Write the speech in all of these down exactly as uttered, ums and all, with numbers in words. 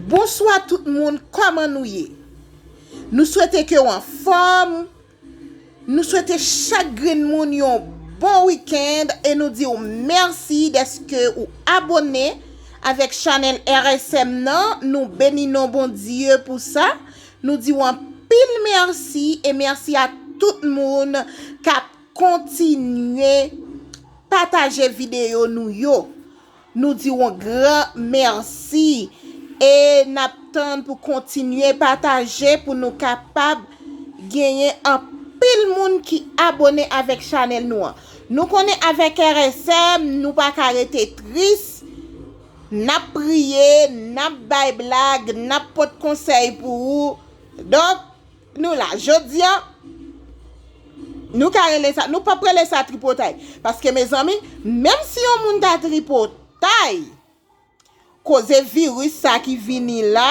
Bonswa tout moun, kòman nou ye? Nou swete ke w anfòm. Nou swete chak grenn moun yon bon weekend e nou di w mèsi dèske ou abone avèk chanèl R S M nan. Nou beni non Bondye pou sa. Nou di w anpil mèsi e mèsi a tout moun k ap kontinye pataje videyo nou yo. Nou di w yon gran mèsi e n ap tann pou kontinye pataje pou nou kapab genyen anpil moun ki abone avèk chanèl nou an. Nou konnen avèk R S M, nou pa ka rete tris. N ap priye, n ap bay blag, n ap pot konsèy pou ou. Donk, nou la. Jodi a, nou ka rele sa, nou p ap rele sa tripotay. Paske, mezanmi, menm si yon moun ta tripotay, koze viris sa ki vini la,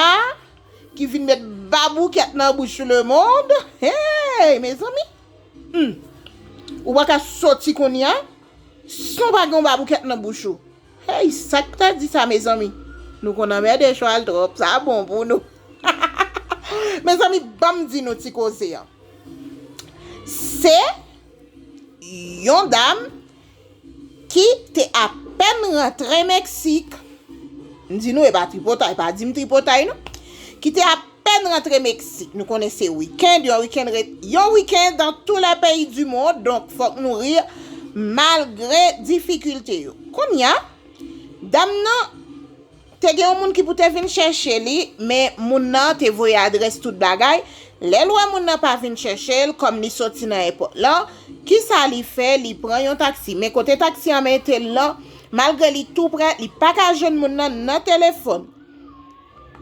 ki vin met baboukèt nan bouch lemonn, hey, mezanmi, hmm, ou pa ka soti kounye a, san w pa gen yon baboukèt nan bouch ou. Hey, sa k ta di sa, mezanmi? Nou konn anmède chwal twòp, sa bon pou nou. Mezanmi, ban m di nou ti koze a. Se yon dam ki te apèn rantre Meksik. M di nou, e pa tripotay, pa di m tripotay, non. Ki te apèn rantre Meksik. Nou konnen se weekend, yon weekend ret, yon weekend dans tous les pays du monde. Donk, fòk nou ri malgre difikilte yo. Kounye a, dam nan te gen yon moun ki pou te vin chèche li, men moun nan te voye adrès tout bagay. Lè l wè moun nan pa vin chèche l, kòm li soti nan èpòt lan, kisa li fè? Li pran yon taksi. Men kote taksi an mete l lan, malgre li tou prè, li pa ka jwenn moun nan nan telefòn.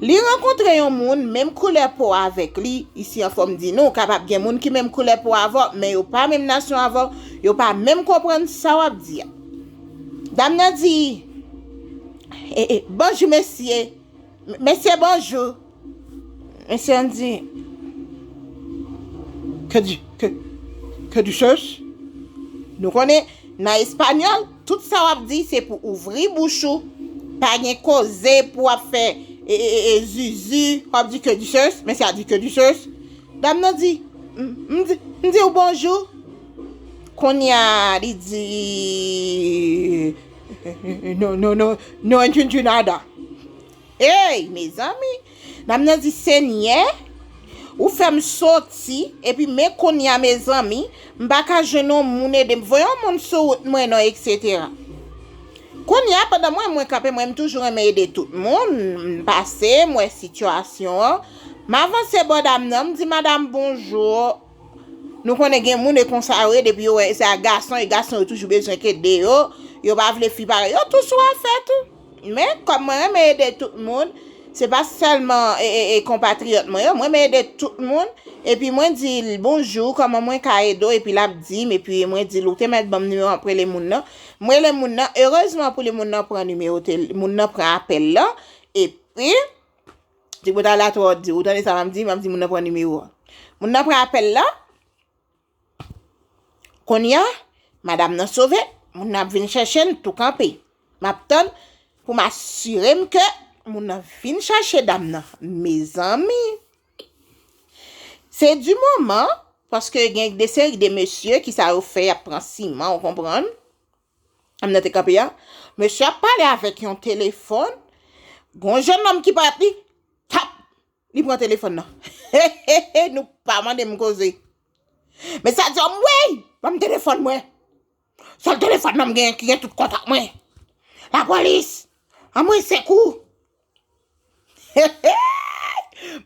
Li rankontre yon moun, menm koulè po avèk li, isi anfòm di nou, kapab gen moun ki menm koulè po avè w, men yo pa menm nasyon avè w, yo pa menm konprann sa w ap di a. Dam nan di, e, e, bonjou mesye. M-, mesye, bonjou. Mesye an di, que di-, que, que dices? Nou konnen, nan espanyòl, tout sa w ap di, se pou ouvri bouch ou. Pa gen koze pou w ap fè, e, e, e, e, zuzu, w ap di que dices, mesye a di que dices. Dam nan di, m, m di, m di w bonjou. Kounye a, li di, no, no, no, no entiendo nada. Hey, mezanmi! Dam nan di, Senyè, ou fè m soti, epi men kounye a, mezanmi, m pa ka jwenn yon moun ede m. Voye yon moun sou wout mwen non, etsetera. Kounye a, pandan mwen, mwen kanpe, mwen, m toujou renmen ede tout moun. M pase, m wè sitiyasyon an. M avanse bò dam nan, m di, madam, bonjou. Nou konnen gen moun e konsa yo ye, depi yo wè se a gason, e gason yo toujou bezwen k ede yo. Yo pa vle fi parèy yo, tou sou afè tou. Men, kòm mwen renmen ede tout moun, se pa sèlman, e, e, e, konpatriyòt mwen yo, mwen renmen ede tout moun. Epi mwen di l, bonjou, kòman mwen ka ede w? Epi l ap di m, epi mwen di l, ou te mèt ban m nimewo an pou rele moun nan. Mwen rele moun nan, erezman pou li, moun nan pran nimewo tel-, moun nan pran apèl lan. Epi, ti bout la twò di, ou tande sa m ap di? M ap di moun nan pran nimewo an. Moun nan pran apèl lan. Kounye a, madanm nan sove, moun nan ap vin chèche n, tou kanpe. M ap tann pou m asire m ke moun nan vin chache dam nan. Mezanmi! Se di moman, paske gen de seri de mesye ki sa yo fè, y ap pran siman, ou konprann? Dam nan te kanpe a. Mesye ap pale avèk yon telefòn. Gon jennonm ki parèt li, tap! Li pran telefòn nan. Nou pa mande m koze. Mesye a di, anmwey, ban m telefòn mwen. Sèl telefòn nan m genyen ki gen tout kontak mwen. Lapolis! Anmwey, sekou!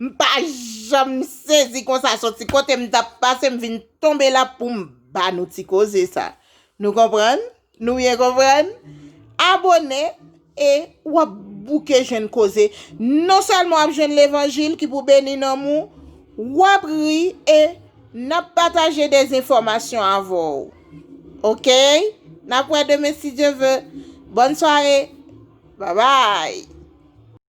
M pa janm sezi konsa, soti kote m t ap pase, m vin tonbe la pou m ba nou ti koze sa. Nou konprann? Nou byen konprann? Abone e w ap bouke jwenn koze. Non sèlman w ap jwenn levanjil ki pou beni nanm ou, w ap ri e n ap pataje de enfòmasyon avè w. Oke? N ap wè demen si Dye ve. Bòn sware. Babay.